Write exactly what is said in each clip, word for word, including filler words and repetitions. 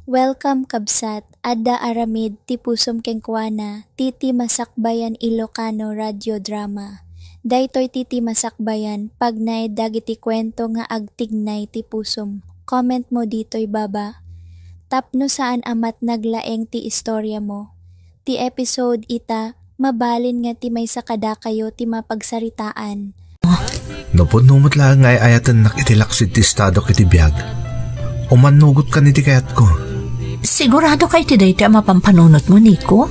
Welcome, kabsat. Adda aramid ti pusom kenkuana, ti ti masakbayan Ilocano Radio Drama. Daytoy ti ti masakbayan, pagnaed dagiti kuento nga agtignay ti pusom. Comment mo ditoy baba. Tapno saan a met naglaeng ti istoriamo. Ti episode ita, mabalin nga ti maysa kadakayo ti mapagsaritaan. Nupudno met laeng nga ay-ayatennak iti laksid ti estadok iti biag. Umannugot kan iti kayatko. Sigurado ka iti daytoy a mapampanunotmo, Nico?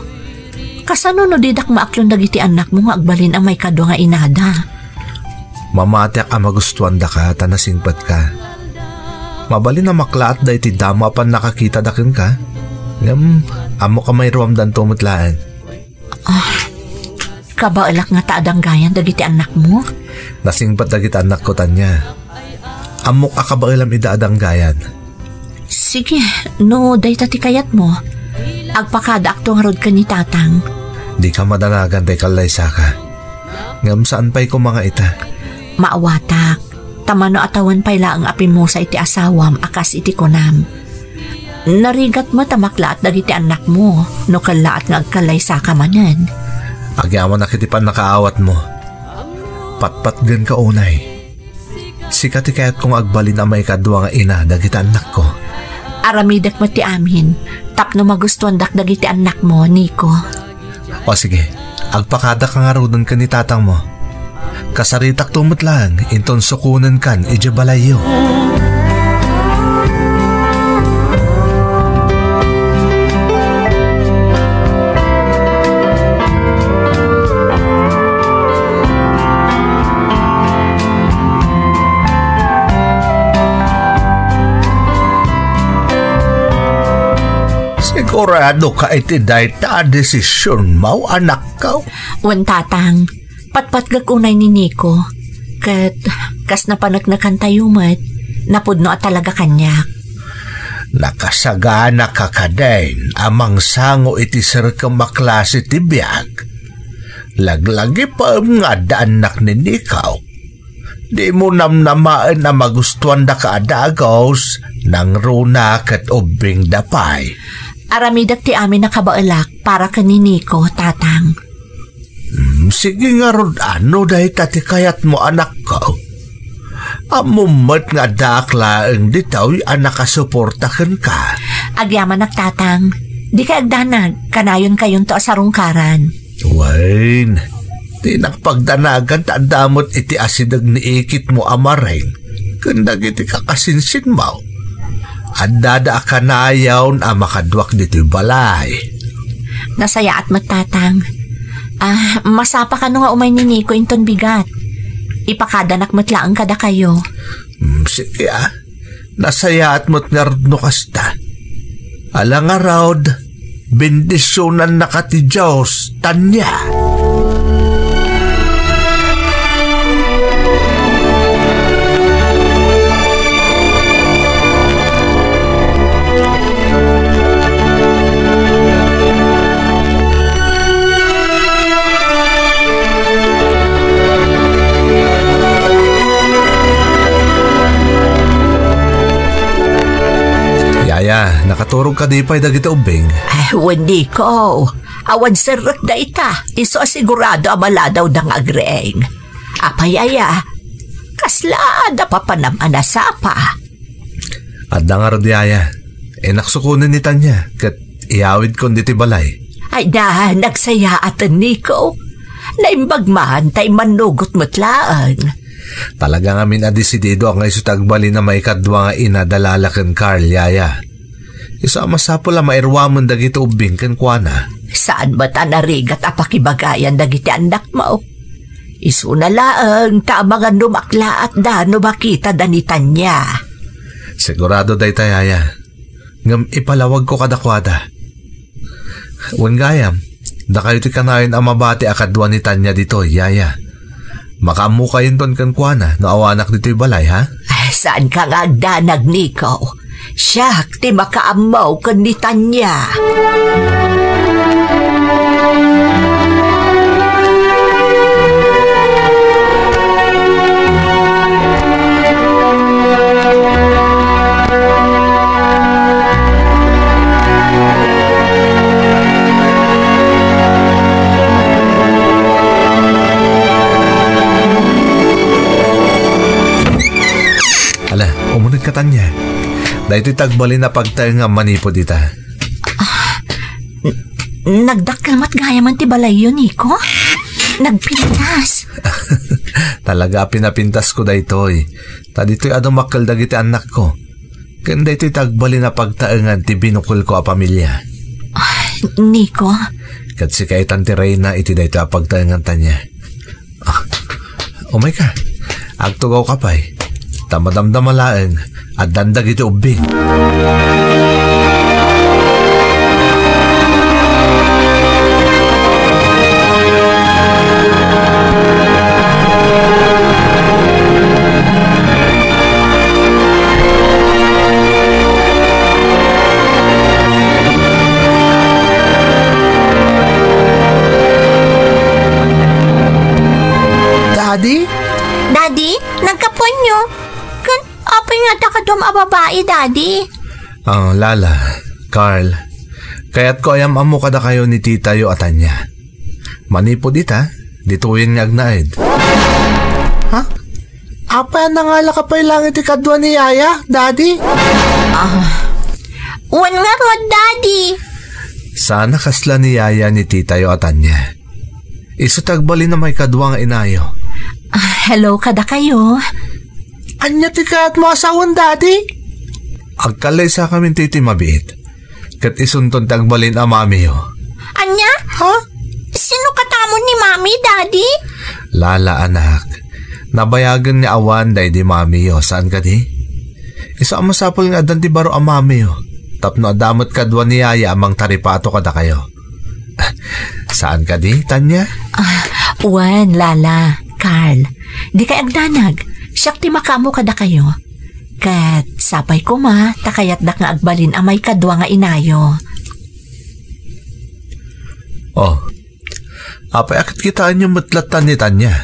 Kasano no didak maaklon dagiti annakmo nga agbalin a maikadua nga inada? Mamatiak a magustuandaka ta nasingpetka. Mabalin a maklaat daytoy damo a pannakakitada kenka. Ngem, ammok a mairuamdanto met laeng. Ah, kabaelak nga ta adanggayan dagiti annakmo? Nasingpet dagiti annakko, Tanya. Ammok a kabaelam ida adanggayan. Sige, no dayta ti kayatmo, agpakadaakto ngarud ken ni Tatang. Dika madanagan ta ikallaysaka. Ngem saan pay koma nga ita? Maawatak, ta mano a tawen pay laeng a pimmusa iti asawam a kas iti kunam. Narigat met a maklaat dagiti annakmo no kellaat nga agkallaysaka manen. Agyamanak iti pannakaawatmo. Patpatgenka unay. Sika ti kayatko nga agbalin a maikadua nga ina dagiti annakko. Aramidek met ti amin tapno magustuandak dagiti annakmo, Nico. O sige, agpakadaka ngaruden ken ni tatangmo. Kasaritakto met laeng inton sukonenkan idiay balayyo. Sigurado ka iti dayta a desisionmo, anakko? Wen, Tatang. Patpatgek unay ni Nico. Ket kas napaneknekantayo met, napudno a talaga kaniak. Nakasagana ka kadin a mangsango iti serkem a klase ti biag. Laglagipem nga adda annak ni Nico. Dimo namnamaen a magustuandaka a dagus, nangruna ket ubbingda pay. Aramidek ti amin a kabaelak para ken ni Nico, Tatang. Hmm, sige ngarud, no dayta ti kayatmo, anakko. Ammom met nga addaak laeng ditoy a nakasuporta kenka. Agyamanak, Tatang. Dikay agdanag, kanayonkayonto a sarungkaran. Wen, dinak pagdanagan ta adda met iti asideg ni ikitmo a Maring ken dagiti kakasinsinmo. Addada a kanayon a makaduak ditoy balay. Nasayaat met, Tatang. Ah, masapa kano nga umay ni Nico inton bigat. Ipakadanak met laeng kadakayo. Hmm, sige, ah. Nasayaat met ngarud no kasta. Ala ngarud, bendisionannaka ti Dios, Tanya. Yaya, nakaturog kadi pay dagiti ubbing? Ay, wen, Nico. Awan serrek dayta. Isu a sigurado a maladawda nga agriing. Apay aya, kasla adda papanam a nasapa? Adda ngarud, Yaya. Inaksukonen ni Tanya, ket iyawidkon ditoy balay. Ay da, nagsayaaten, Nico. Naimbag man, ta immannugot met laeng. Talaga ngamin a desididoak nga isu ti agbalin a maikadua nga ina da Lala ken Carl, Yaya. Isu a masapul a mairuamen dagiti ubbing kenkuana. Saan met a narigat a pakibagayan dagiti annakmo? Isuna laeng ta amangan no maklaatda no makitada ni Tanya. Sigurado dayta, Yaya. Ngem ipalawagko kadakuada. Wen gayam, dakayo ti kanayon a mabati a kadua ni Tanya ditoy, Yaya. Makaammokayonton kenkuana no awanak ditoy balay, ha? Ay, saanka nga agdanag, Nico. Siak ti makaammo ken ni Tanya. Daytoy ti agbalin a pagtaengam manipud ita. N-, nagdakkel met gayamen ti balayyo, Nico. Nagpintas. Talaga a pinapintasko daytoy. Ta ditoy a dumakkel dagiti annakko. Ken daytoy ti agbalin a pagtaengan ti binukelko a pamilia. Ah, Nico. Ket sika itan ti reyna iti daytoy a pagtaengan, Tanya. Ah, umayka. Agtugawka pay. Ta madamdama laeng, addan dagiti ubbing. Daddy? Daddy, nagkapuanyo? Ken apay nga adda kaduam a babai, Daddy? Ah, Lala, Carl, kayatko a yam-ammo kadakayo ni titayo a Tanya. Manipud ita, ditoyen nga agnaed. Ha? Apay a nangalaka pay laeng iti kadua ni Yaya, Daddy? Ah, wen ngarud, Daddy. Saan a kasla ni Yaya ni titayo a Tanya. Isu ti agbalin a maikadua nga inayo. Ah, hello kadakayo. Ania ti kayatmo a sawen, Daddy? Agkallaysakamin ti mabiit. Ket isunton ti agbalin a mamiyo. Ania? Ha? Sino katamon ni Mami, Daddy? Lala, anak. Nabayagen nga awan daydi mamiyo, saan kadi? Isu a masapul nga addan ti baro a mamiyo. Tapno adda met kadua ni Yaya a mangtaripato kadakayo. Saan kadi, Tanya? Ah, wen, Lala, Carl. Dikay agdanag. Siak ti makaammo kadakayo. Ket sapay koma ta kayatdak nga agbalin a maikadua nga inayo. Oh. Apay a kitkitaenyo met latta ni Tanya?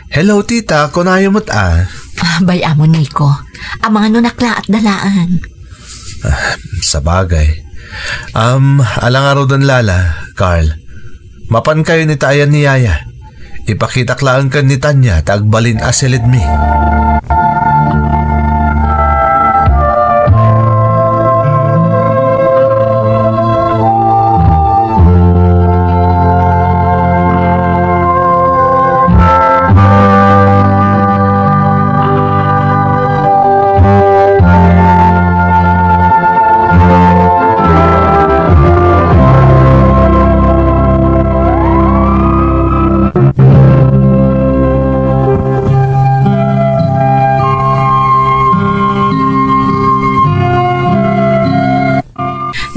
Hello, tita, kunayo met a. Ah, bay-am, Nico. Amangan no naklaat da laeng. Ah, sabagay. Am, ala ngaruden, Lala, Carl. Mapankayo ita ayan ni Yaya. Ipakitak laeng ken ni Tanya ta agbalin a silidmi.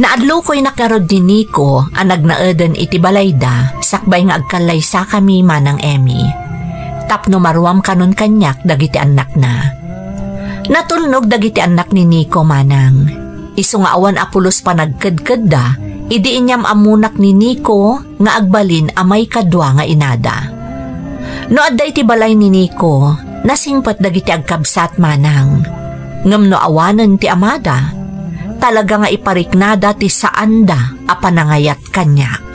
Naadlukoynak ngarud ni Nico a nagnaeden iti balayda sakbay nga agkallaysakami manang Emmy. Tapno maruam kanon kaniak dagiti annakna. Natulnog dagiti annak ni Nico manang. Isu nga awan a pulos panagkedkedda, idi inyam-ammonak ni Nico nga agbalin a maikadua nga inada. No adda iti balay ni Nico, nasingpet dagiti agkabsat manang. Ngem no awanen ti amada, talaga nga ipariknada ti saanda a panangayat kaniak.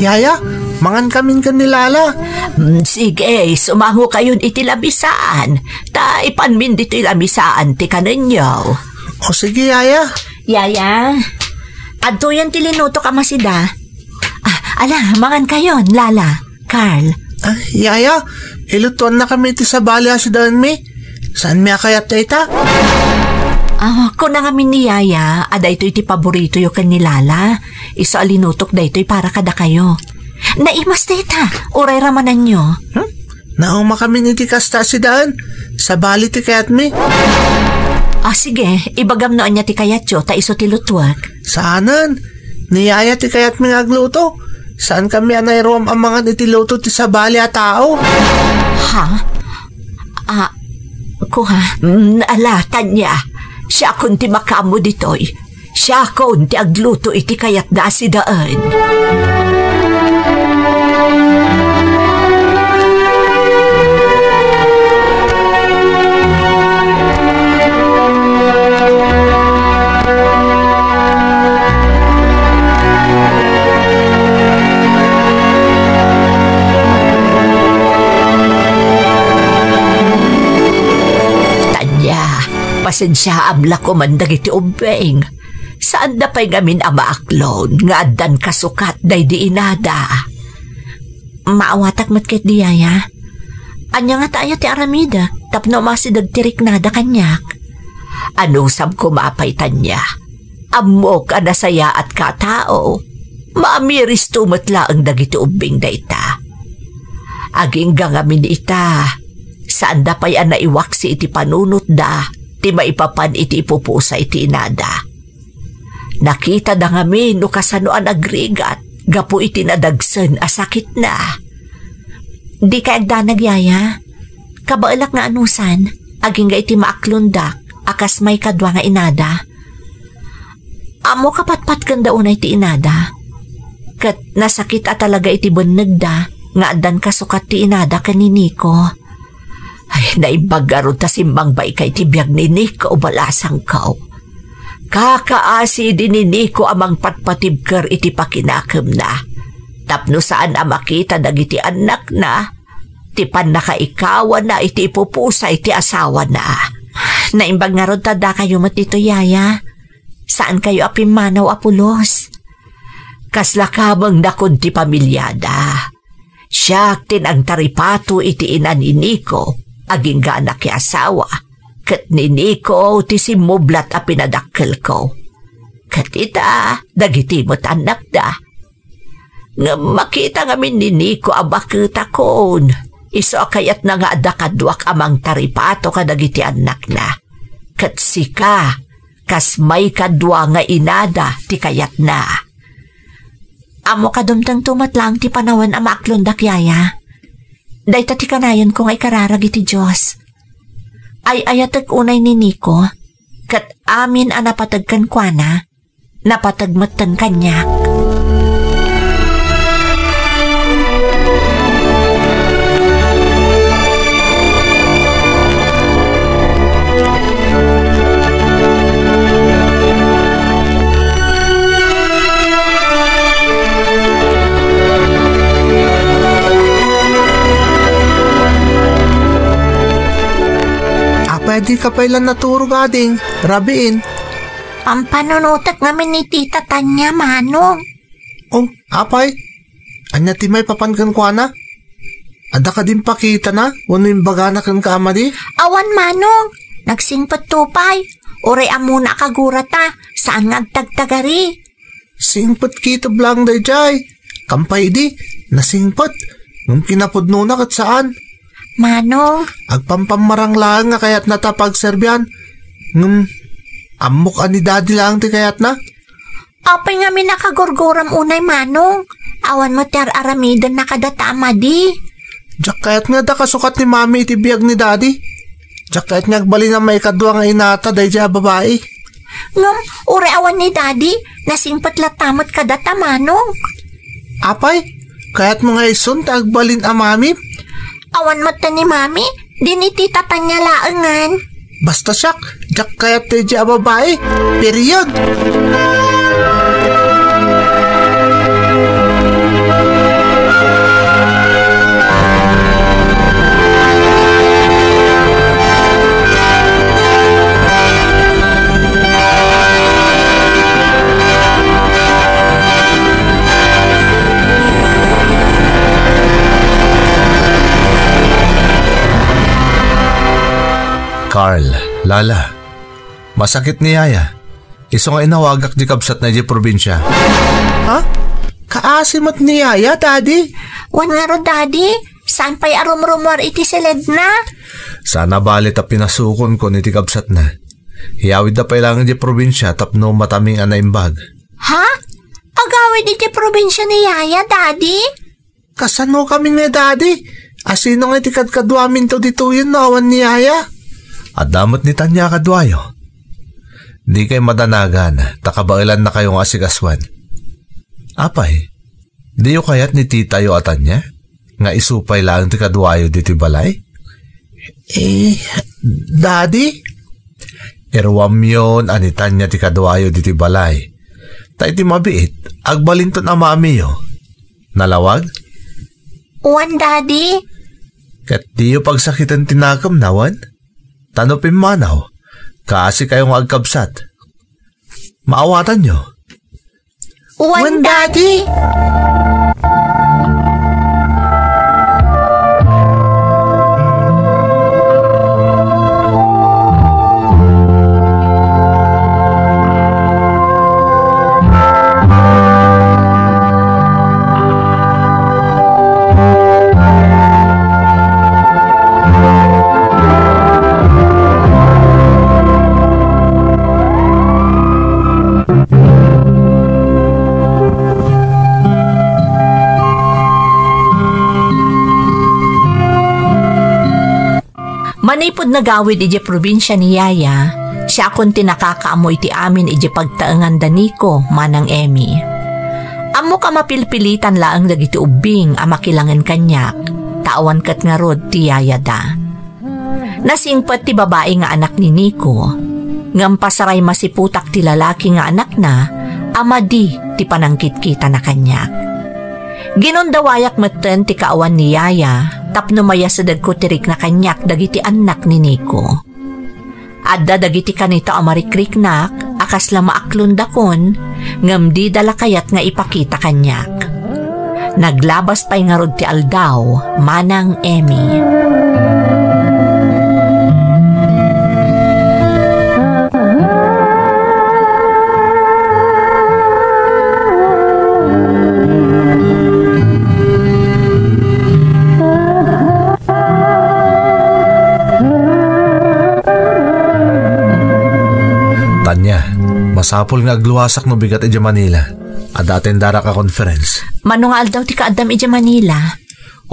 Yaya, mangan kamin ken ni Lala. Mm, sige, sumango kayon iti lamisaan. Ta ipanmin ditoy lamisaan ti kanenyo. O sige, Yaya. Yaya, adtoyen ti linutok a masida. Ah, ala, mangan kayon, Lala, Carl. Ah, Yaya, ilutuannakami iti sabali a sidaenmi. Saanmi a kayat dayta? Ah, kuna ngamin ni Yaya a daytoy ti paboritoyo ken ni Lala. Isu a linutok daytoy para kadakayo. Naimas dayta, uray ramananyo. Hmm? Naumakamin iti kasta a sidaen. Sabali ti kayatmi. Ah, sige, ibagam no ania ti kayatyo, ta isu ti lutuek. Saanen. Ni Yaya ti kayatmi nga agluto. Saankami a nairuam a mangan iti luto ti sabali a tao. Ha? Ah, kuha, mm, ala, Tanya. Siakon ti makaammo ditoy. Siakon ti agluto iti kayatda a sidaen. Pasensiaam la koman dagiti ubbing. Saanda pay ngamin a maaklon nga addan kasukat daydi inada. Maawatak met ketdi, yaya. Ania ngata aya ti aramidek tapno masideg ti riknada kaniak? Anusam koma pay, Tania. Ammok a nasayaatka a tao. Maamiristo met laeng dagiti ubbing dayta. Agingga ngamin ita, saanda pay a naiwaksi iti panunotda ti maipapan iti ipupusa iti inada. Nakitada ngamin no kasano a nagrigat gapu iti nadagsen a sakitna. Dikay agdanag, yaya. Kabaelak nga anusan, agingga iti maaklondak a kas maikadua nga inada. Ammok a patpatkenda unay ti inada. Ket nasakit a talaga iti bennegda nga addan kasukat ti inada ken ni Nico. Ay, naimbag ngarud ta simmangbaika iti biag ni Nico, balasangko. Kakaasi idi ni Nico a mangpatpatibker iti pakinakemna. Tapno saan a makita dagiti annakna, ti pannakaikawana iti ipupusa iti asawana. Naimbag ngarud ta addakayo met ditoy, yaya. Saankayo a pimmanaw a pulos. Kasla kameng nakon ti pamiliada. Siak ti nangtaripato iti ina ni Nico, agingga a nakiasawa, ket ni Nico ti simmublat a pinadakkelko. Ket ita, dagiti met annakda. Ngem makita ngamin ni Nico a baketakon, isu a kayatna nga adda kaduak a mangtaripato kadagiti annakna. Ket sika, kas maikadua nga inada ti kayatna. Ammok a dumtengto met laeng ti panawen a maaklondak, yaya. Dayta ti kanayanko nga ikararag iti Dios. Ay-ayatek unay ni Nico, ket amin a napateg kenkuana, napateg metten kaniak. Apay, dika pay la naturog, ading? Rabiin. Pampanunotek ngamin ni Tita Tania, Manong. Oh, apay? Ania ti maipapan kenkuana? Adda kadi impakitana wenno imbagana kenka a madi? Awan, Manong. Nagsingpetto pay. Uray ammona a kagurata, saan nga agtagtagari. Singpet kitaem laeng daydiay. Kampay idi, nasingpet. Ngem kinapudnona ket saan. Manong. Agpampammarang laeng nga kayatna ta pagserbian. Ngem, ammok a ni Daddy laeng ti kayatna. Apay ngamin a kagurguram unay, Manong? Awan met ti ar-aramidenna kadata a madi. Diak kayat nga adda kasukat ni Mami iti biag ni Daddy. Diak kayat nga agbalin a maikadua nga inata daydiay a babai. Ngem, uray awan ni Daddy, nasingpet latta met kadata, Manong. Apay, kayatmo nga isun ti agbalin a Mami? Awan met ta ni Mami, di ni Tita Tania laengen. Basta siak, diak kayat daydiay a babai. Period. Carl, Lala, masakit ni Yaya. Isu nga inawagak di kabsatna idiay probinsia. Ha? Kaasi met ni Yaya, Daddy? Wen ngarud, Daddy. Saan pay a rumrumuar iti siledna? Saan a bale ta pinasukonkon iti kabsatna. Iyawidda pay laeng idiay probinsia tapno mataming a naimbag. Ha? Agawid iti probinsia ni Yaya, Daddy? Kasano kami nga, Daddy? Asino nga iti kadkaduaminto ditoyen no awan ni Yaya? Adda met ni Tania a kaduayo. Dikay madanagan, ta kabaelannakayo nga asikasuen. Apay, diyo kayat ni titayo a Tania? Nga isu pay laeng ti kaduayo ditoy balay? Eh, Daddy? Iruamyon a ni Tania ti kaduayo ditoy balay. Ta iti mabiit, agbalinton a Mamiyo. Nalawag? Wen, Daddy. Ket diyo pagsakiten ti nakemna, wen? Ta no pimmanaw, Kaasikayo nga agkabsat. Maawatanyo. Wen, Daddy. Manipud nagawid idiay probinsia ni Yaya, siakon ti nakakaammo iti amin idiay pagtaengan da Nico manang Emmy. Ammok a mapilpilitan laeng dagiti ubbing a makilangen kaniak, ta awan ket ngarud ti yayada. Nasingpet ti babai nga anak ni Nico, ngem pasaray masiputak ti lalaki nga anakna a madi ti panangkitkitana kaniak. Ginundawayak metten ti kaawan ni Yaya tapno mayasedegko ti rikna kaniak dagiti annak ni Nico. Adda dagiti kanito a marikriknak a kasla maaklondakon, ngem dida la kayat nga ipakita kaniak. Naglabas pay ngarud ti aldaw, Manang Emmy. Tanya, masapul nga agluasak no bigat idiay Manila. Adda atendarak a conference. Mano nga aldaw ti kaaddam idiay Manila?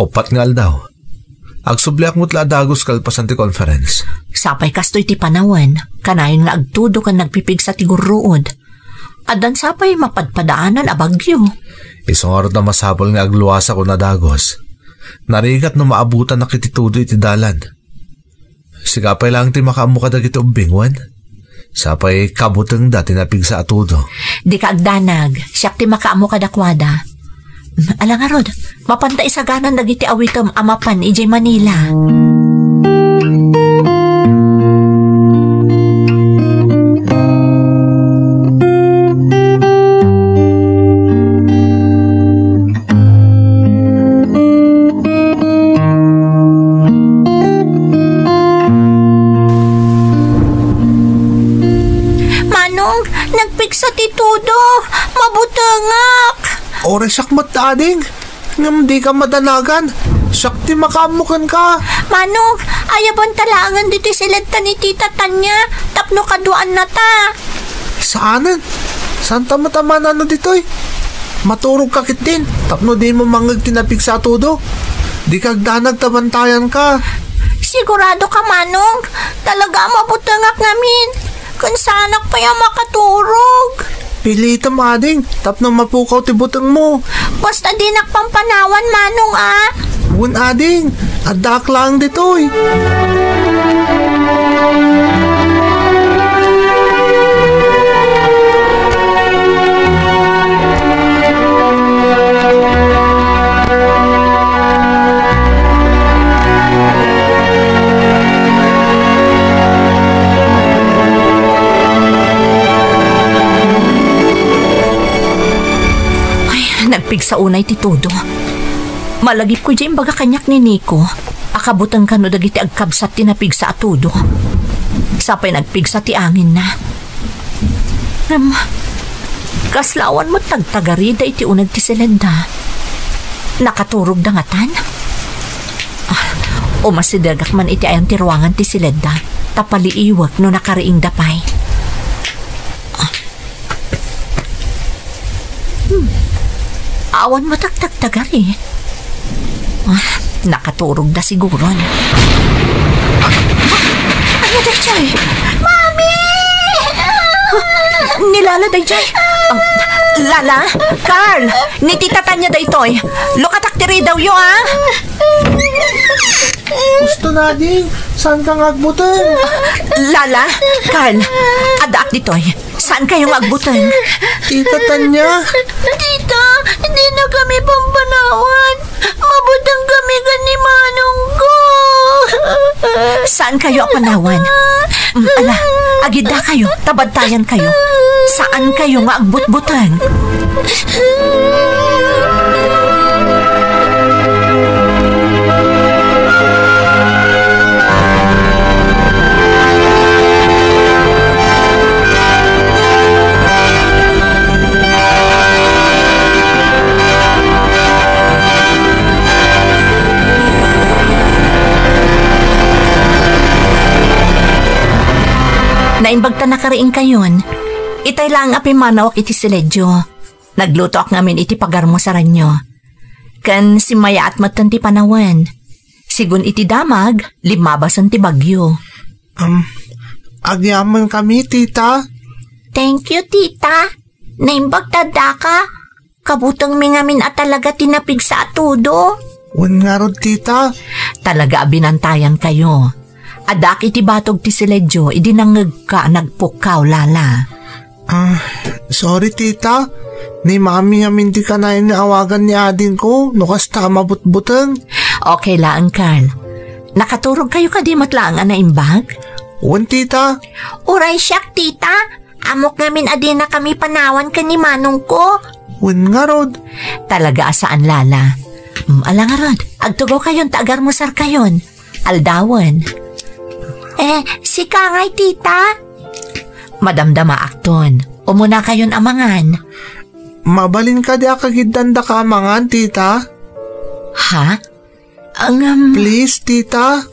Uppat nga aldaw. Agsubliak met la a dagus kalpasan ti conference. Sapay kastoy ti panawen, kanayon nga agtudo ken nagpipigsa ti gurruod. Addan sapay mapadpadaanan a bagyo. Isu ngarud a masapul nga agluasak no dagus. Narigat no maabutannak iti tudo iti dalan. Sika pay laeng ti makaammo kadagiti ubbing, wen? Sapay kabutengda ti napigsa a tudo. Dika agdanag, siak ti makaammo kadakuada. Ala ngarud, mapanta isaganan dagiti awitem a mapan idiay Manila. Manong, nagpigsa ti tudo. Mabutengak. Oresak met, ading. Ngem dika madanagan. Siak ti makaammo kenka. Manong, ayabanta laengen ditoy siledta ni Tita Tanya tapno kaduaannata. Saanen. Saanta met a manano ditoy. Maturogka ketdin tapno dimo mangngeg ti napigsa a tudo. Dika agdanag ta bantayanka. Siguradoka, Manong? Talaga a mabutengak ngamin. Ken saanak pay a makaturog. Pilitem, ading, tapno mapukaw ti butengmo. Basta dinak pampanawan, Manong, a. Wen, ading, addaak laeng ditoy. Ay, nagpigsa unay ti tudo. Malagipko diay imbaga kaniak ni Nico a kabuteng kano dagiti agkabsat ti napigsa a tudo. Sapay nagpigsa ti anginna. Ngem, kasla awan met tagtagarida iti uneg ti siledda. Nakaturogda ngatan? Ah, umasidegak man iti ayan ti ruangan ti siledda, ta paliiwek no nakariingda pay. Ah. Hmm. Awan met tagtagari. Ah, nakaturogda siguron. Ania daytoy? Mami! Ni Lala daytoy. Ah, Lala, Carl, ni Tita Tanya daytoy. Lukatak ti ridawyo, a. Husto, ading, saanka nga agbuteng? Lala, Carl, addaak ditoy. Saankayo nga agbuteng? Tita Tanya. Tita, dinakami pampanawan. Mabuteng kami ken ni manongko. Saankayo a panawan? Mm, ala, Agidda kayo, ta bantayan kayo. Saan kayo nga agbutbuteng. Naimbag ta nakariingkayon. Itay laeng a pimmanawak iti siledyo. Naglutoak ngamin iti pagarmusaranyo. Ken simmayaat metten ti panawen. Sigun iti damag, limmabasen ti bagyo. Um, agyamankami, tita. Thank you, tita. Naimbag ta addaka. Kabutengmi ngamin a talaga ti napigsa a todo. Wen ngarud, tita. Talaga a binantayan kayo. Addaak iti batog ti siledyo idi nangngegka a nagpukkaw, Lala. Ah, sorry, tita. Ni Mami ngamin ti kanayon nga awagan ni adingko no kasta a mabutbuteng. Okay laeng, Carl. Nakaturog kayo kadi met laeng a naimbag? Wen, tita. Uray siak, tita. Ammok ngamin a dinakami panawan ken ni manongko. Wen ngarud. Talaga a saan, Lala. Mm, ala ngarud, agtugaw kayon ta agarmusar kayon. Aldawen. Eh, sika ngay, tita? Madamdamaakton. Umuna kayon a mangan. Mabalin kadi a kagiddandaka a mangan, tita? Ha? Ngem, please, tita.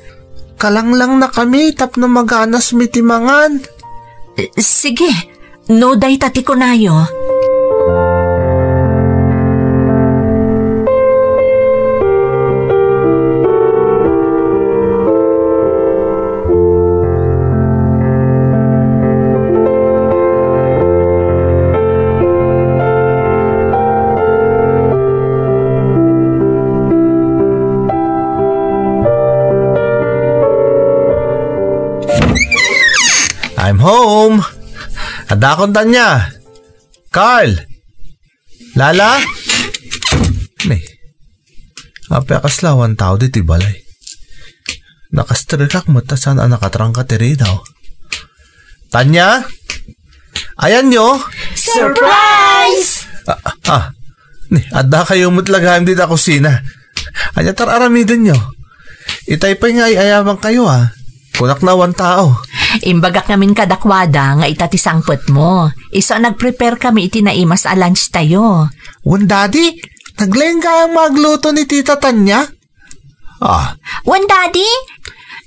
Kalanglangnakami tapno maganasmi ti mangan. Eh, sige. No dayta ti kunayo. I'm home. Addakon, Tanya. Carl! Lala? Ni, apay a kasla awan tao ditoy balay? Nakastrikak met ta saan a nakatrangka ti ridaw. Tanya? Ayanyo? Surprise! Ah, ah. Ni, adda kayo met la gayam dita kusina. Ania ti ar-aramidenyo? Itay pay nga ay-ayabankayo, a. Kunak no awan tao. Imbagak ngamin kadakuada nga ita ti sangpetmo. Isu a nag-prepare kami iti naimas a lunch tayo. Wen, Daddy, naglaing gayam nga agluto ni Tita Tanya? Ah. Wen, Daddy,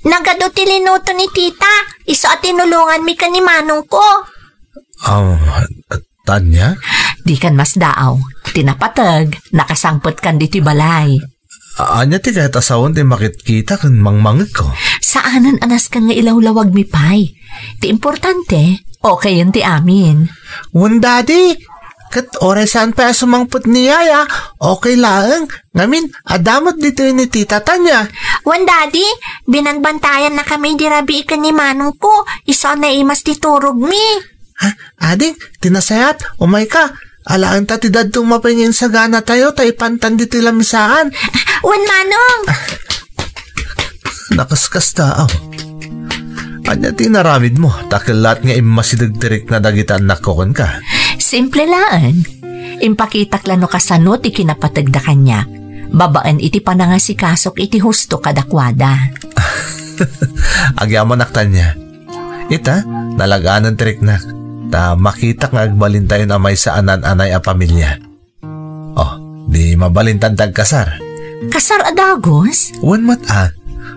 nagadu ti linuto ni Tita. Isu a tinulonganmi ken ni manongko. Um, Tanya? Dikan masdaaw. Ti napateg, nakasangpetkan ditoy balay. A-, ania ti kayat a sawen ti makitkita ken mangmangegko? Saanen a nasken nga ilawlawagmi pay. Ti importante, okayen ti amin. Wen, Daddy, ket uray saan pay a sumangpet ni Yaya, okay laeng. Ngamin, adda met ditoy ni Tita Tanya. Wen, Daddy, binanbantayannakami idi rabii ken ni manongko. Isu a naimas ti turogmi. Ha? Ading, ti nasayaat, umayka. Alaenta ti dadduma pay nga insaganatayo ta ipantan ditoy lamisaan. Wen, manong! Nakaskasta, aw. Ania ti inaramidmo? Ta kellaat nga immasideg ti rikna dagiti annakko kenka. Simple laeng. Impakitak la no kasano ti kinapategda kaniak, babaen iti panangasikasok iti husto kadakuada. Agyamanak, Tanya. Ita, nalaganan ti riknak, ta makitak nga agbalintayon a maysa a naan-anay a pamilia. Oh, di mabalintan ti agkasar. Kasar a dagus? Wen met a,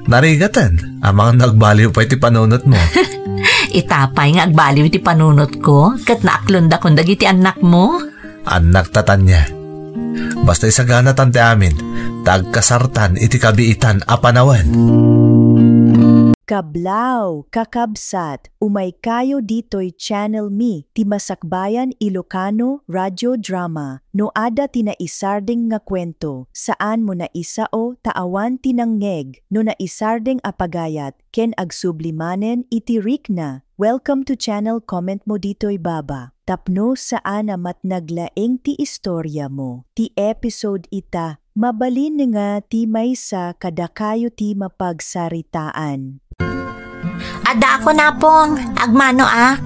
narigaten, amangan no agbaliw pay ti panunotmo. Ita pay nga agbaliw ti panunotko, ket naaklondakon dagiti annakmo. Annakta, Tanya. Basta isaganatan ti amin, ta agkasartan iti kabiitan a panawen. Kablaw, kakabsat, umaykayo ditoy channel mi, ti Masakbayan Ilocano Radio Drama. No adda ti naisardeng nga kuento, saanmo naisao ta awan ti nangngeg. No naisardeng a pagayat, ken agsubli manen iti rikna, welcome to channel, comment mo ditoy baba. Tapno saan a matnag laeng ti istoriamo. Ti episode ita, mabalin nga ti maysa kadakayo ti mapagsaritaan. Addaakon, Apong, agmanoak.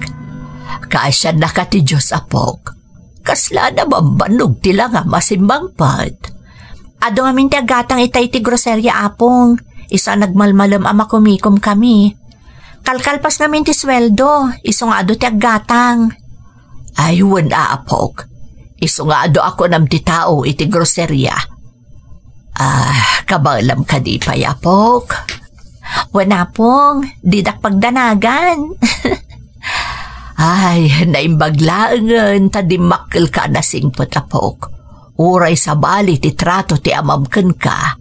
Kaasiannaka ti Dios, apok. Kasla a nabambannog ti langam a simmangpet. Adu ngamin ti aggatang itay iti groseria, Apong. Isu a nagmalmalem a makumikomkami. Kalkalpas ngamin ti sueldo, isu nga adu ti aggatang. Ay, wen a, apok. Isu nga adu a kunam ti tao iti groseria. Ah, kabaelam kadi pay, apok? Wen, Apong, didak pagdanagan. Ay, naimbag laengen ta dimmakkelka a nasingpet, apok. Uray sabali ti trato ti amam kenka.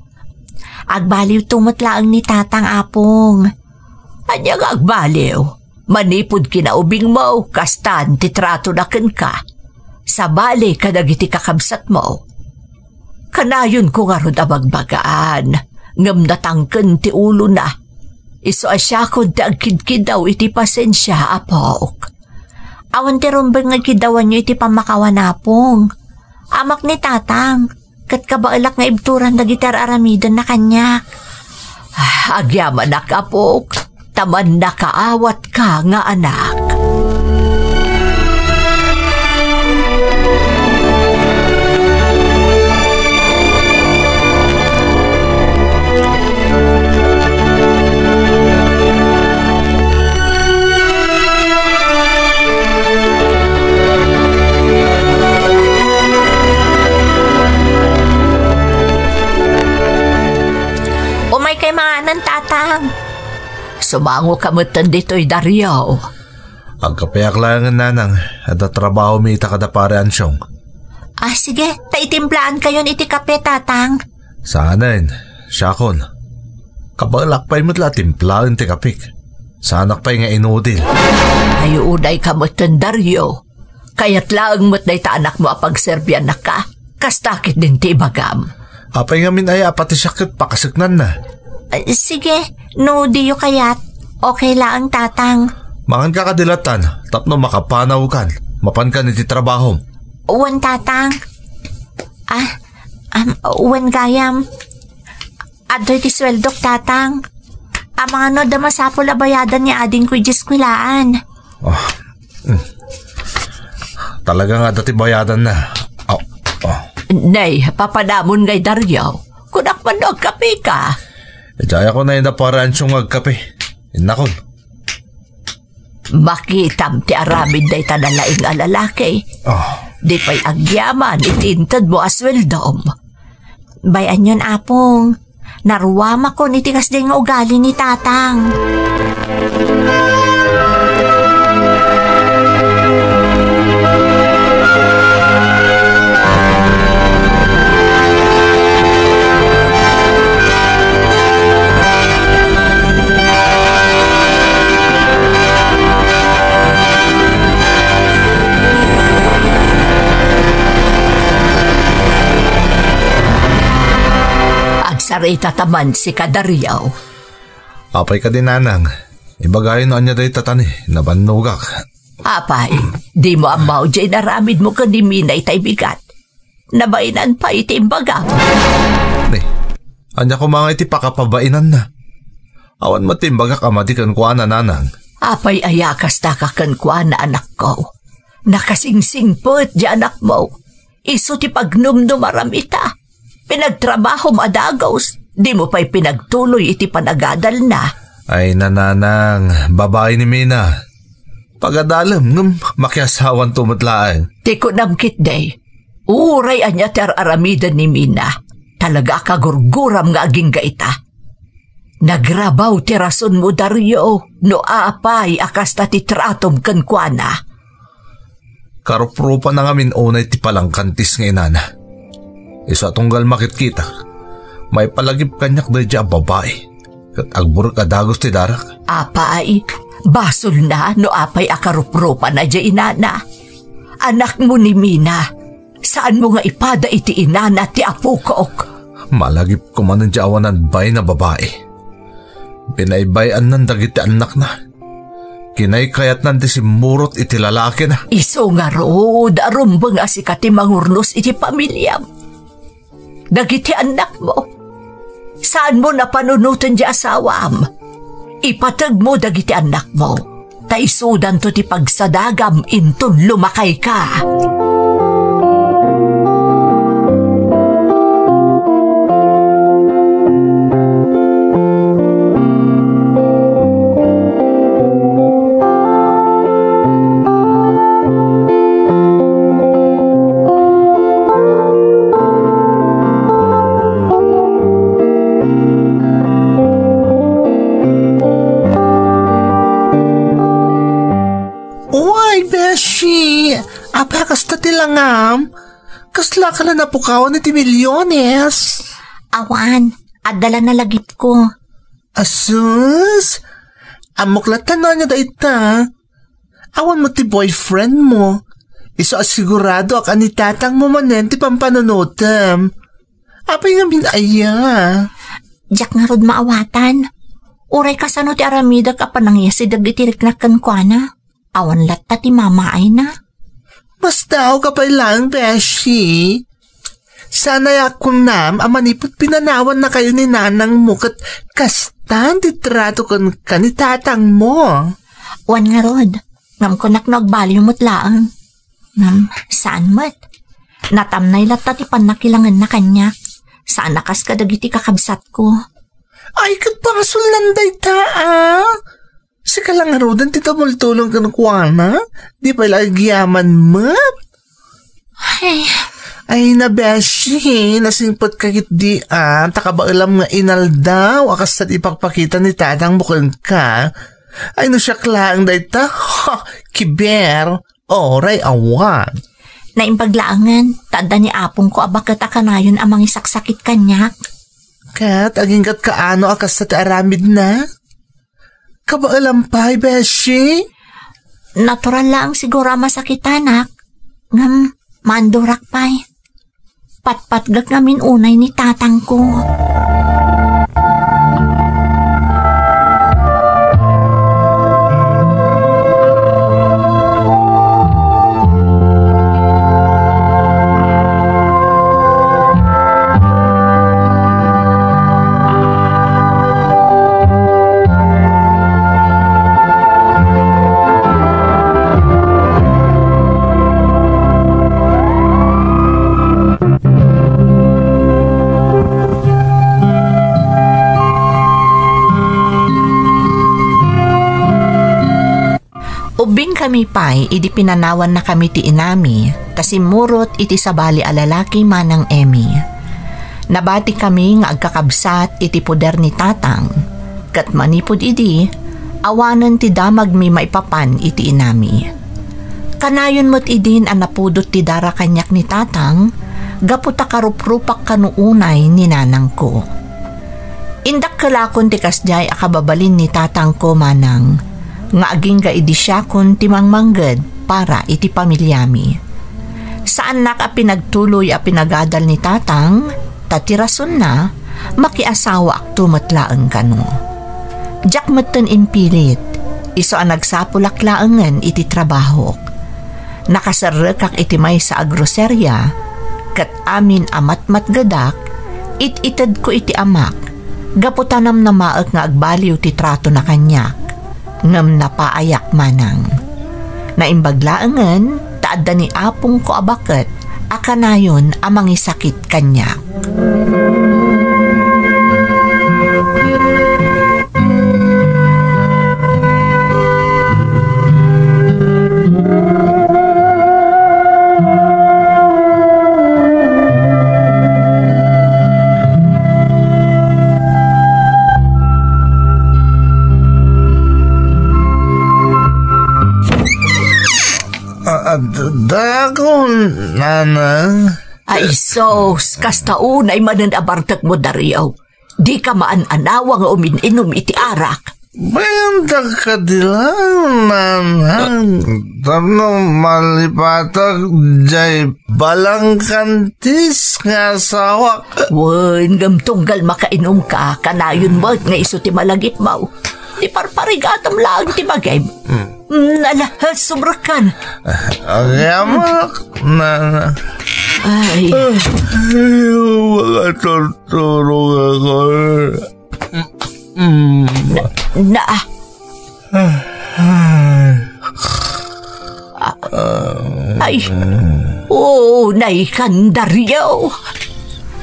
Agbaliwto met laeng ni Tatang, Apong. Ania nga agbaliw? Manipud kinaubingmo, kastan ti tratona kenka. Sabali kadagiti kakabsatmo. Kanayonko ngarud a bagbagaan, ngem natangken ti ulona. Isu a siakon ti agkidkidaw iti pasensia, apok. Awan ti rumbeng nga ikiddawanyo iti pammakawan, Apong. Amak ni Tatang, ket kabaelak nga ibturan dagiti ar-aramidenna kaniak. Ah, agyamanak, apok, ta mannakaawatka nga anak. Umaykay manganen, Tatang. Sumangoka metten ditoy, Dario. Agkapeak laengen, nanang. Adda trabahomi ita kada Pare Ansyong. Ah, sige. Ta itimplaankayon iti kape, Tatang. Saanen, siakon. Kabaelak pay met la a timplaen ti kapik. Saanak pay nga inudil. Ay, unayka metten, Dario. Kayat laeng met dayta anakmo a pagserbiannakka. Kasta ketdin ti ibagam. Apay ngamin aya a pati siak ket pakaseknanna? Ah, sige, no diyo kayat. Okay laeng, Tatang. Manganka kadi lattan, tapno makapanawkan. Mapankan iti trabahom. Wen, Tatang. Ah, am, wen gayam. Adtoy ti sueldok, Tatang. Amangan no adda masapul a bayadan ni adingko idiay eskuelaan. Ah, mm. Talaga nga adda ti bayadanna. Ah, ah. Nay, papanamon ngay, Dario. Kunak man no agkapeka. Idiay ako nay na Pare Ansyong nga agkape. Innakon. Makitam ti aramid dayta nalaing a lalaki. Ah. Di pay agyaman iti intedmo a sueldom. Bay-anyon, Apong. Naruamakon iti kasdiay nga ugali ni Tatang. Agsarita ta man, sika, Dario. Apay kadi, nanang? Ibagayo no ania dayta tani, nabannogak. Apay, dimo ammo diay inaramidmo ken ni Mina itay bigat? Nabainan pay ti imbagam. Ni, ania koma nga iti pakapabainanna? Awan met ti imbagak a madi kenkuana, nanang. Apay aya kasta ka kenkuana, anakko? Nakasingsingpet ti anakmo. Isu ti pagnumnumaram ita. Pinagtrabahom a dagus, dimo pay pinagtuloy iti panagadalna. Ay, nanang, babai ni Mina. Pagadalem, ngem makiasawanto met laeng. Ti kunam ketdi, uray ania ti ar-aramiden ni Mina, talaga a kagurguram nga agingga ita. Nagrabaw ti rasonmo, Dario, no apay a kasta ti tratom kenkuana. Karuprupana ngamin unay ti palangkantis nga inana. Isu a tunggal makitkitak, maipalagip kaniak daydiay a babai, ket agburek a dagus ti darak. Apay, basolna no apay a karuprupana diay inana. Anakmo ni Mina, saanmo nga ipada iti inana ti apokok. Malagip koma diay awanan bain a babai. Binaybay-annan dagiti annakna. Kinaykayatnan ti simmurot iti lalakina. Isu ngarud a rumbeng a sika ti mangurnos iti pamiliam. Dagiti annakmo, saanmo napanunoten diay asawam. Ipategmo dagiti annakmo, ta isudanto ti pagsadagam inton lumakayka. Uy, beshi! Apay, kasta ti langam? Kasla ka la napukawan iti milyones? Awan, adda la nalagipko. Asus! Ammok latta no ania dayta. Awan met ti boyfriend mo. Isu a siguradoak a ni tatang mo manen ti pampanunotem. Apay ngamin aya? Diak ngarud maawatan. Uray kasano ti aramidek a panangyasidek iti riknak kenkuana? Awan latta ti mamaayna. Mas daaw ka pay laeng, beshi. Saan aya kunam a manipud pinanawannakayo ni nanang mo ket kastan ti trato kenka ni tatang mo? Wen ngarud, ngem kunak no agbaliw met laeng. Ngem saan met. Natamnay latta ti pannakilangenna kaniak. Saan a kas kadagiti kakabsatko. Ay, ket basol lan dayta, a? Sika la ngaruden ti tumultulong kenkuana? Di pay la agyaman met? Ay. Ay, na, beshi, nasingpet ka ketdi, a, ta kabaelam nga inaldaw a kasta ti ipakpakita ni tatang mo kenka. Ay, no siak laeng dayta, ha, kiber, oray awan. Naimbag laengen, ta adda ni apongko a baket a kanayon a mangisaksakit kaniak. Ket agingga't kaano a kasta ti aramidna? Kabaelam pay, beshi? Natural laeng siguro a masakitanak, ngem maandurak pay. Patpatgek ngamin unay ni tatangko. Ubbingkami pay idi pinanawannakami ti inami, ta simmurot iti sabali a lalaki manang Emmy. Nabatikami nga agkakabsat iti poder ni Tatang, ket manipud idi, awanen ti damagmi maipapan iti inami. Kanayon met idin a napudot ti dara kaniak ni Tatang, gapu ta karuprupak kano unay ni nanangko. Indakkelakon ti kasdiay a kababalin ni tatangko manang nga agingga idi siakon ti mangmangged para iti pamiliami. Saannak a pinagtuloy a pinagadal ni tatang, ta ti rasonna, makiasawaakto met laeng kano. Diak metten impilit, isu a nagsapulak laengen iti trabahok. Nakaserrekak iti maysa a groseria, ket amin a matmatgedak, it-itedko iti amak, gapu ta namnamaek nga agbaliw ti tratona kaniak, ngem napaayak manang. Naimbag laengen ta adda ni apongko a baket a kanayon a mangisakit kaniak. Ah, ah, d-, dako, nanang. Ay, sus, kasta unay manen a bartekmo, Dario. Dika maan-anawa nga umin-inum iti arak. Bayantak kadi laeng, nanang, tapno malipatak jay balangkantis nga asawak. Wen, ngem tunggal makainumka, kanayon met nga isu ti malagipmo. Ti parparigatam laeng ti bagim. Hmm. Mm, ala, sobra kan. Agyamak, nanang. Ay. Ay, makaturturog ako. Mm. Na, na, ah. Ah, ay, oo, nay kandaryo.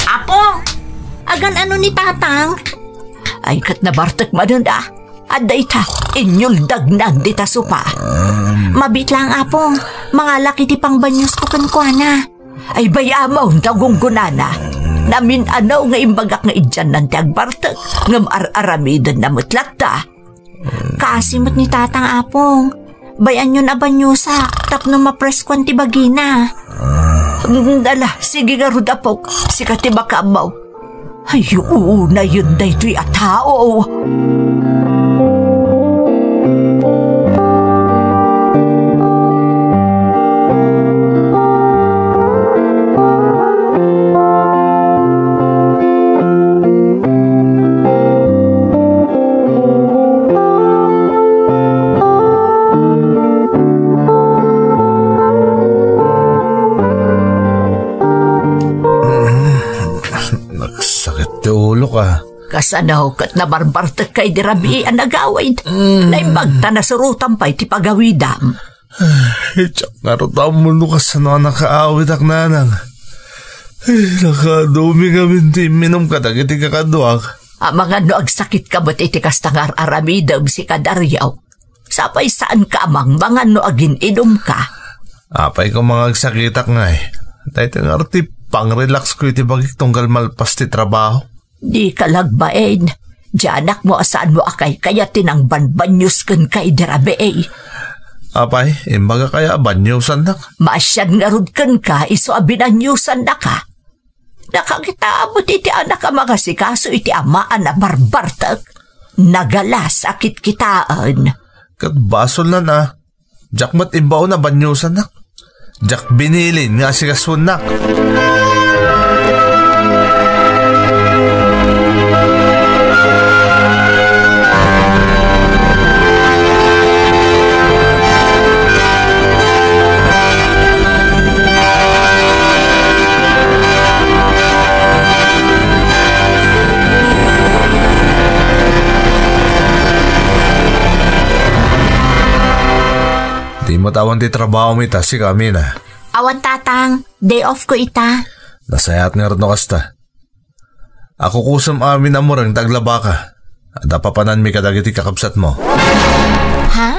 Apo, agan-ano ni Tatang? Ay, ket nabartek manen a. Adda ita, inyuldagnan dita sopa. Mabiit laeng, Apo, mangalak iti pangbanyusko kenkuana. Ay, bay-amon ta gunggonana. Namin-anaw nga imbagak nga idiannan ti agbartek, ngem ar-aramidenna met latta. Kaasi met ni Tatang, Apong. Bay-anyon a banyusak tapno mapreskuan ti bagina. Mm, ala, sige ngarud, Apok. Sika ti makaammo. Ay, unayen daytoy a tao. Nagsakit ti ulok, ah. Kasano ket nabarbartek ka idi rabii a nagawid? Mm. Naimbag ta nasurotam pay ti pagawidam. Ay, diak ngarud ammo no kasano a nakaawidak, nanang. Ay, nakaadumi ngamin ti imminum kadagiti kakaduak. Amangan no agsakitka met iti kasta nga ar-aramidem, sika Dario. Sapay saanka a mangmangan no agin-inumka. Apay ko mangagsakitak ngay. Daytoy ngarud ti pangrelaxko iti bagik tunggal malpas ti trabaho. Dika lagbain. Dianakmo a saanmo a kaykayat ti nangbanbanyos kenka idi rabii. Apay, imbagak aya a banyosannak? Maasian ngarud kenka isu a binanyosannaka. Nakakitaam met iti anak a mangasikaso iti amaan a barbartek. Nagalas a kitkitaen. Ket basolnan a. Diak met imbaon a banyosannak. Diak binilin nga asikasoennak. Di met awan ti trabaho mi ta sika, Amina. Awan, Tatang. Day off ko ita. Nasayaat ngarud no kasta. Akukusem amin a mureng ta aglabaka. Adda papananmi kadagiti kakabsatmo. Ha?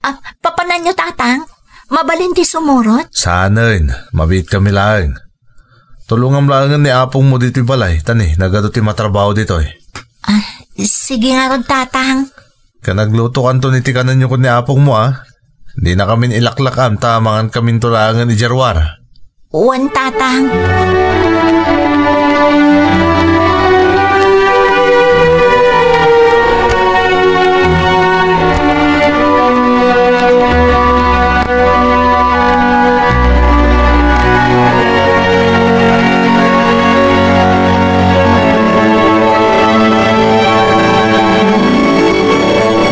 Ah, papananyo, Tatang? Mabalin ti sumurot? Saanen, mabiitkami laeng. Tulongam laengen ni apongmo ditoy balay, ta ni, nagadu ti matrabaho ditoy. Ah, sige ngarud, Tatang. Ken aglutokanton iti kanenyo ken ni apongmo, a? Dinakamin ilaklak-am ta mangankaminto laengen idiay ruar. Wen, Tatang.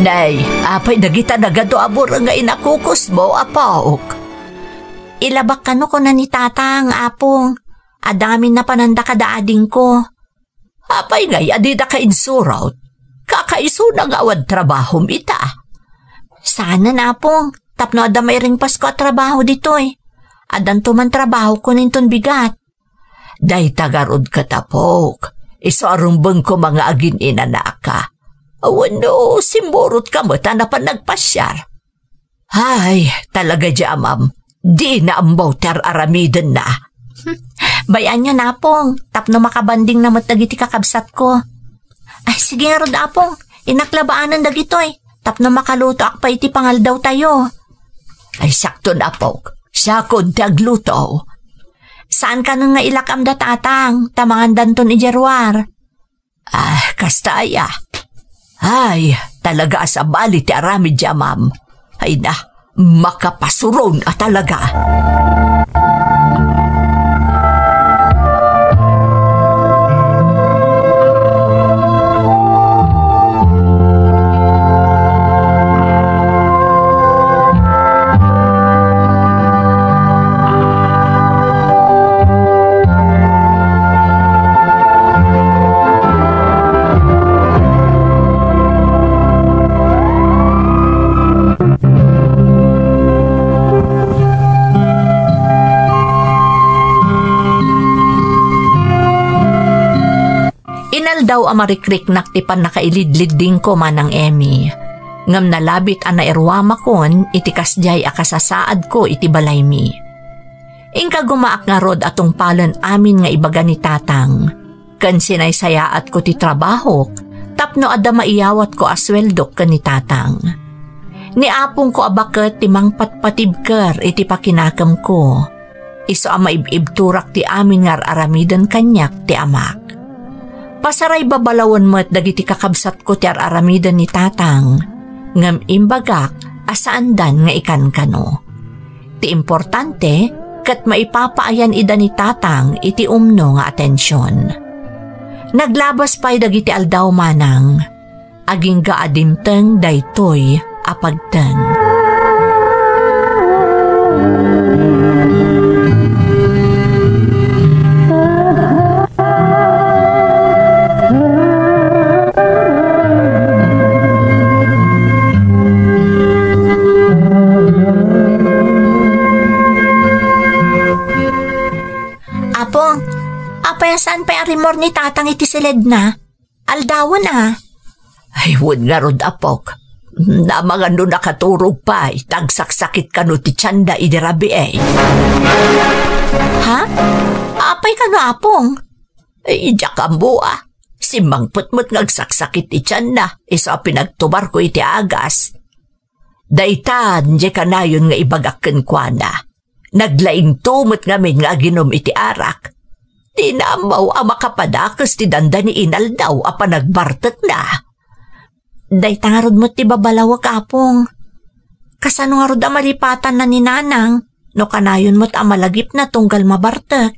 Nay, apay dagita nagadu a mureng nga inakukusmo, apok? Ilabak kano, kuna ni Tatang, Apong. Adda ngamin napananda kada adingko. Apay ngay a didaka insurot? Kakaisuna nga awan trabahom ita. Saanen, Apong, tapno adda mairingpasko a trabaho ditoy. Addanto man trabahokon inton bigat. Dayta ngarud ket, apok, isu a rumbengko nga agin-inanaka. Wenno, simmurotka met a napan nagpasiar. Ay, talaga diay amam. Dina ammo ti ar-aramidenna. Bay-anyon, Apong, tapno makabandingna met dagiti kakabsatko. Ay, sige ngarud, Apong, innak labaanen dagitoy, tapno makalutoak pay iti pangaldawtayo. Ay, sakton, apok. Siakon ti agluto. Saan kanon nga ilak-am da Tatang, ta mangandanton idiay ruar. Ah, kasta aya. Ay, talaga a sabali ti aramid diay amam. Ay na, makapasuron a talaga. Aldaw a marikriknak ti pannakailidliddingko, Manang Emmy. Ngem nalabit a nairuamakon iti kasdiay a kasasaadko iti balaymi. Inka gumaak ngarud a tungpalen amin nga ibaga ni Tatang, ken sinaysayaatko ti trabahok tapno adda maiyawatko a sueldok ken ni Tatang. Ni apongko a baket ti mangpatpatibker iti pakinakemko. Isu a maib-ibturak ti amin nga ar-aramiden kaniak ti amak. Pasaray babalawen met dagiti kakabsatko ti ar-aramiden ni Tatang, ngem imbagak a saandan nga ikankano. Ti importante, ket maipapaayan ida ni Tatang iti umno nga atension. Naglabas pay dagiti aldaw, Manang. Agingga a dimteng daytoy a pagteng. Apo, apay a saan pay a rimmuar ni Tatang iti siledna? Aldawen a. Ay, wen ngarud, apok. Amangan no nakaturog pay, ta agsaksakit kano ti tienda idi rabii. Ha? Apay kano, Apong? Ay, diak ammo a. Simmangpet met nga agsaksakit ti tienda, isu a pinagtubarko iti agas. Daytan, diay kanayon nga ibagak kenkuana. Naglaingto met ngamin nga aginum iti arak. Dina ammo a makapadakes ti dandani inaldaw a panagbartekna. Dayta ngarud met ti babalawek, Apong. Kasano ngarud a malipatanna ni Nanang, no kanayon met a malagipna tunggal mabartek?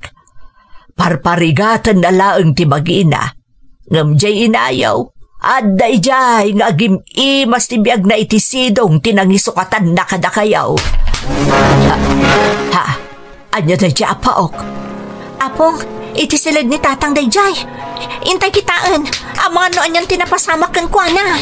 Parparigatenna laeng ti bagina. Ngem diay inayo, adda idiay nga agim-imas ti biagna iti sidong ti nangisukatanna kadakayo. Ha? Ha? Ania daydiay, Apok? Apong, iti siled ni Tatang daydiay. Intay kitaen, amangan no anian ti napasamak kenkuana.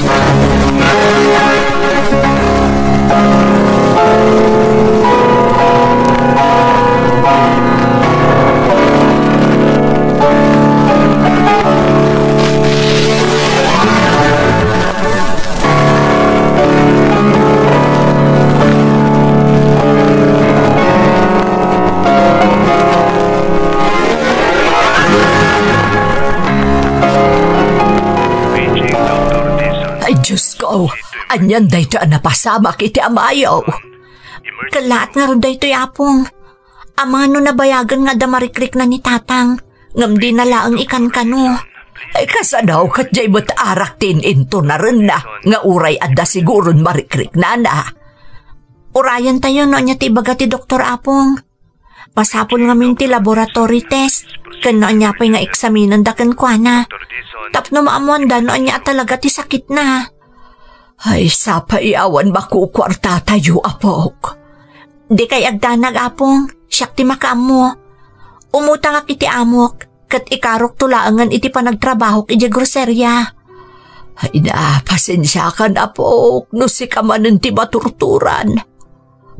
Ay, Diyos ko, anian daytoy a napasamak iti amayo? Kellaat ngarud daytoy, Apong. Amangan no nabayagen nga adda marikrikna ni Tatang, ngem dina laeng ikankano. Ay, kasano ket diay met arak ti in-intunarenna nga uray adda siguron marikriknana? Urayentayo no ania ti ibaga ti doktor, Apong. Masapul ngamin ti laboratory test, ken no ania pay nga eksaminenda kenkuana. Tapno maammoanda no ania a talaga ti sakitna. Ay, sapay a awan makukuartatayo, Apok. Dikay agdanag, Apong. Siak ti makaammo. Umutangak iti amok, ket ikarokto laengen iti panagtrabahok idiay groseria. Ay na, pasensiakan, Apok, no sika manen ti maturturan.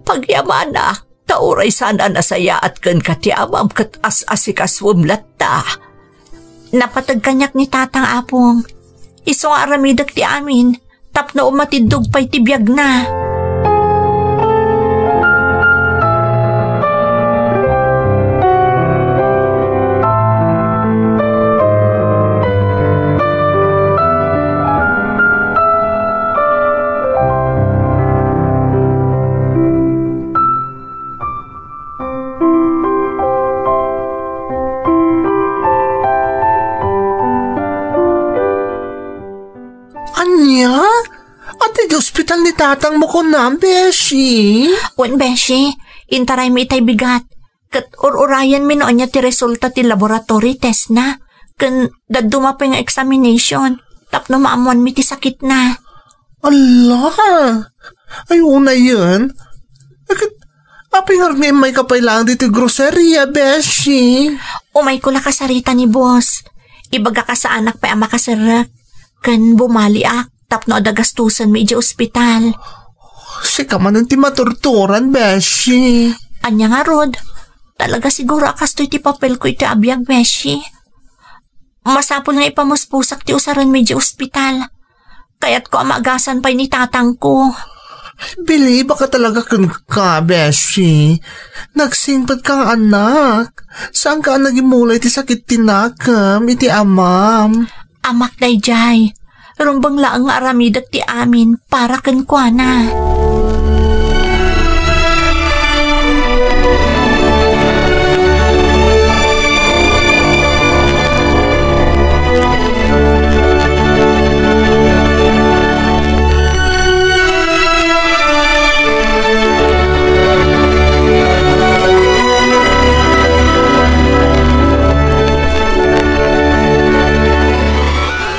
Pagyamanak, ta uray saan a nasayaat kenka ti amam ket as-asikasuem latta. Napateg kaniak ni Tatang, Apong. Isu nga aramidek ti amin, tapno umatiddog pay ti biagna. Ania? Adda idiay ospital ni tatangmo kunam, beshi? Wen, beshi. Intaraymi itay bigat. Ket ur-urayenmi no ania ti resulta ti laboratory testna. Ken dadduma pay nga examination. Tapno maammoanmi ti sakitna. Ala! Ay, unayen. Ket, apay ngarud nga immayka pay laeng ditoy groceria, beshi? Umayko la kasarita ni boss. Ibagak a saanak pay a makaserrek. Ken bumaliak tapno adda gastusenmi idiay ospital. Sika manen ti maturturan, beshi. Ania ngarud? Talaga siguro a kastoy ti papelko iti abiag, beshi. Masapul nga ipamuspusak ti usarenmi idiay ospital. Kayatko a maagasan pay ni tatangko. Bilibak talaga kenka, Beshi. Nagsingpet ka nga anak. Saan ka a nagimula iti sakit ti nakem iti amam? Amak daydiay. Rumbeng laeng nga aramidek ti amin para kenkuana.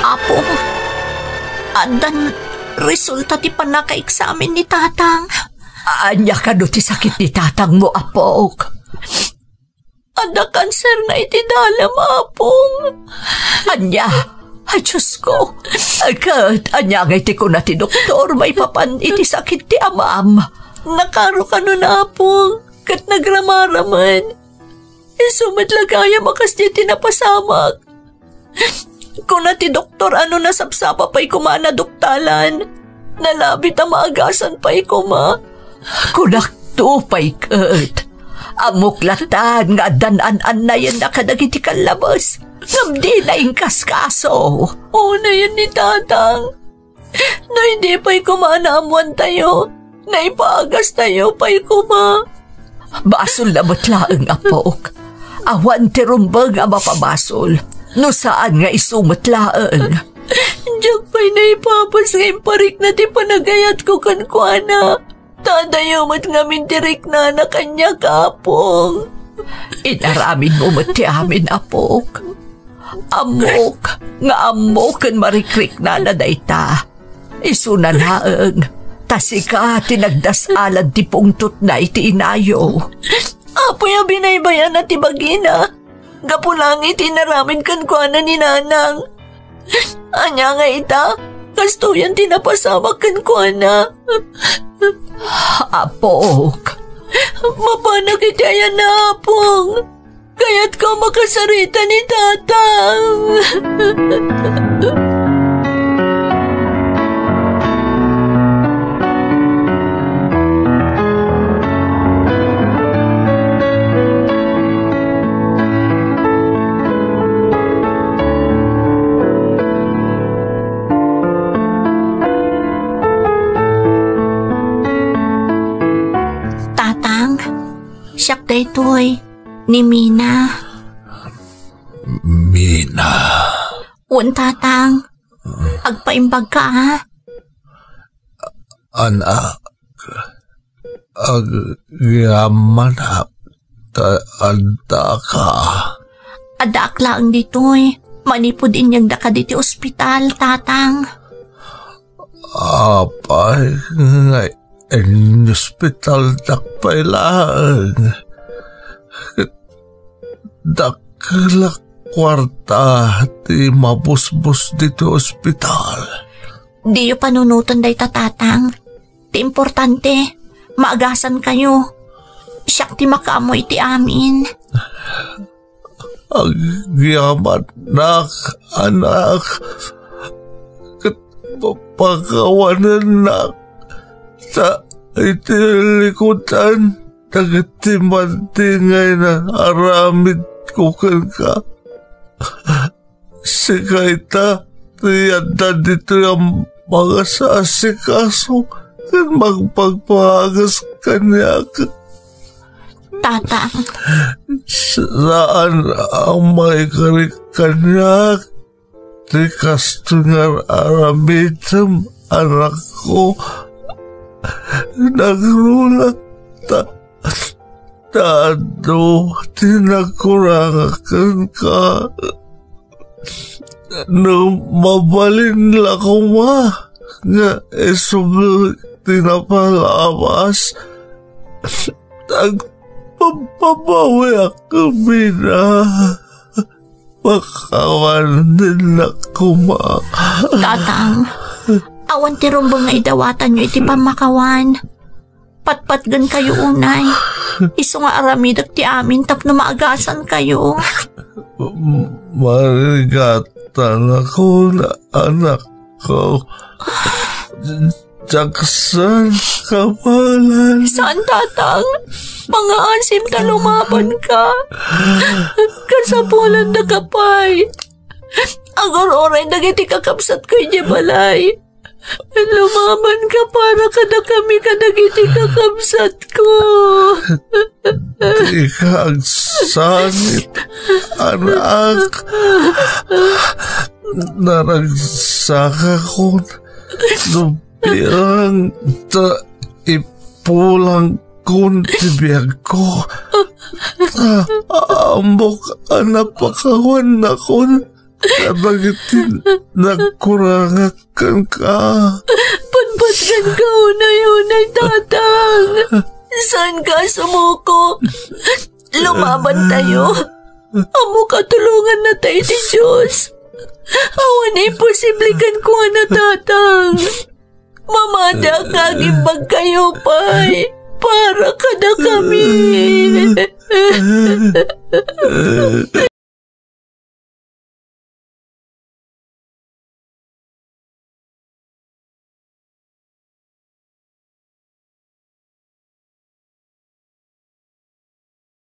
Apo, addan resulta ti pannakaeksamin ni tatang. Ania kano ti sakit ni tatangmo, apok? Adda kanserna iti dalem, Apong. Ania? Ay, Diosko. Ket ania ngay ti kuna ti doktor maipapan iti sakit ti amam? Nakaro kanona, Apong, ket nagramaramen. Isu met la gayam a kasdiay ti napasamak. Kuna ti doktor a no nasapsapa pay koma a naduktalan, nalabit a maagasan pay koma. Kunakto pay ket, ammok latan nga addan an-annayenna kadagiti kallabes, ngem dina inkaskaso. Unayen ni tatang. No idi pay koma a naammoantayo, naipagastayo pay koma. Basol na met laeng, apok. Awan ti rumbeng a mapabasol, no saan nga isu met laeng. Diak pay naipapas nga imparikna ti panagayatko kenkuana. Ta adayo met ngamin ti riknana kaniak, Apong. Inaramidmo met ti amin, apok. Ammok nga ammo ken marikriknana dayta. Isuna laeng, ta sika ti nagdas-alan ti pungtotna iti inayo. Apoy a binaybayana ti bagina. Gapu laeng iti inaramid kenkuana ni Nanang. Ania nga ita, kastoyen ti napasamak kenkuana. Apok. Mapanak iti ayanna, Apong. Kayatko a makasarita ni Tatang. Tatang, siak daytoy, ni Mina. Mina. Wen, Tatang. Agpaimbag ka, a? Anak, agyamanak ta adda ka. Addaak laeng ditoy. Manipud inyegda kaditi ospital, Tatang. Apay, nga inospitaldak pay laeng. Ket dakkel a kuarta ti mabusbus ditoy ospital. Diyo panunoten dayta, Tatang. Ti importante, maagasankayo. Siak ti makaammo iti amin. Agyamanak, anak, ket pa-, pakawanennak ta iti likudan dagiti madingay nga aramidko kenka. Sika ita ti adda ditoy a mangasikaso ken mangpagpagas kaniak. Tatang. Saan a maikarik kaniak ti kastoy nga aramidem, anakko. Nagruna ta, ta adu ti nagkurangak kenka. No mabalin la koma nga isubli ti napalabas, agpapabawiak, Mina. Pakawanennak koma. Tatang, awan ti rumbeng nga idawatanyo iti pammakawan. Patpatgenkayo unay. Isu nga aramidek ti amin tapno maagasankayo. Marigatanakon, anakko. Diak saan kabaelan. Saan, Tatang. Mangaasim ta lumabanka. Kasapulanda ka pay. Agur-uray dagiti kakabsatko idiay balay. Lumabanka para kadakami kadagiti kakabsatko. Dika agsanit, anak. Naragsakakon no pirang ta ipulangkon ti biagko. Ta ammok a napakawannakon kadagiti nagkurangak kenka. Patpatganka unay-unay, Tatang. Saanka a sumuko. Lumabantayo. Ammok a tulongannata iti Dios. Awan imposible kenkuana, Tatang. Mamatiak nga agimbagkayo pay para kadakami.